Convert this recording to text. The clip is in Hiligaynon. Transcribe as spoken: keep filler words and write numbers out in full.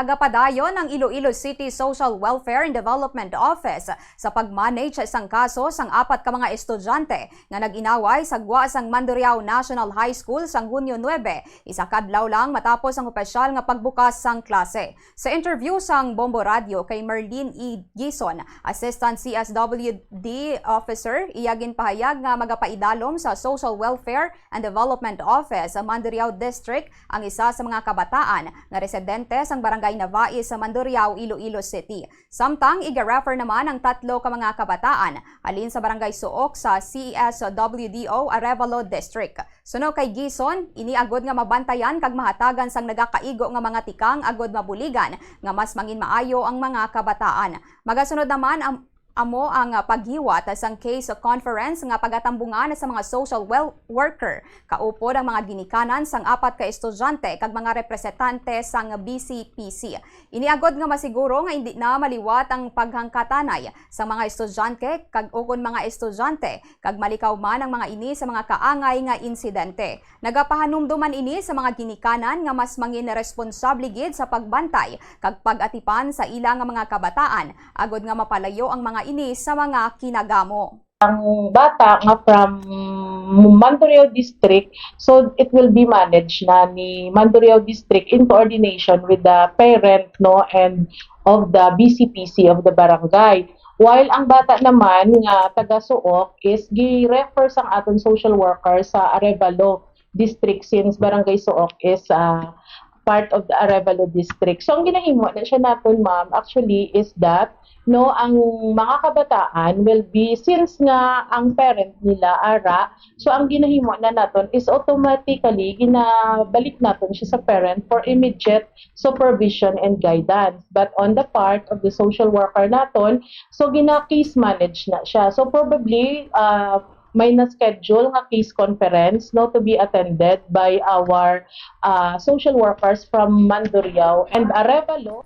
Nagapadayon ang Iloilo City Social Welfare and Development Office sa pag-manage sang kaso sang apat ka mga estudyante nga nag-inaway sa gwa sang Mandurriao National High School sang Hunyo nuebe, isa ka adlaw lang matapos ang opisyal nga pagbukas sang klase. Sa interview sang Bombo Radio kay Merlin E. Gison, Assistant C S W D Officer, iya ginpahayag nga magapaidalom sa Social Welfare and Development Office sa Mandurriao District ang isa sa mga kabataan nga residente sang Barangay Navais sa Mandurriao, Iloilo City. Samtang iga-refer naman ang tatlo ka mga kabataan halin sa Barangay Suok sa C S W D O Arevalo District. Suno kay Gison, ini agod nga mabantayan kag mahatagan sang nagakaigo nga mga tikang agod mabuligan nga mas mangin maayo ang mga kabataan. Magasunod naman ang amo ang, ah, paghiwat sang case conference nga pagatambungan sa mga social wel-, worker, kaupod ang mga ginikanan sang apat ka estudyante kag mga representante sang B C P C. Ini agod nga masiguro nga indi na maliwat ang paghangkatanay sa mga estudyante kag ukon mga estudyante kag malikaw man ang mga ini sa mga kaangay nga insidente. Nagapahanumdom man ini sa mga ginikanan nga mas mangin responsable gid sa pagbantay kag pag-atipan sa ila nga mga kabataan, agod nga mapalayo ang mga ini sa mga kinagamo. Ang bata nga from Mandurriao District, so it will be managed na ni Mandurriao District in coordination with the parent, no, and of the B C P C of the barangay. While ang bata naman nga taga Suok is gi-refer sang aton social worker sa Arevalo District, since Barangay Suok is, ah, part of the Arevalo District. So, ang ginahimo na siya naton, ma'am, actually is that, no, ang mga kabataan will be, since nga ang parent nila ara, so ang ginahimo na naton is automatically ginabalik naton siya sa parent for immediate supervision and guidance. But on the part of the social worker naton, so gina-case manage na siya. So probably, uh, may na-schedule nga case conference, no, to be attended by our, uh, social workers from Mandurriao and Arevalo.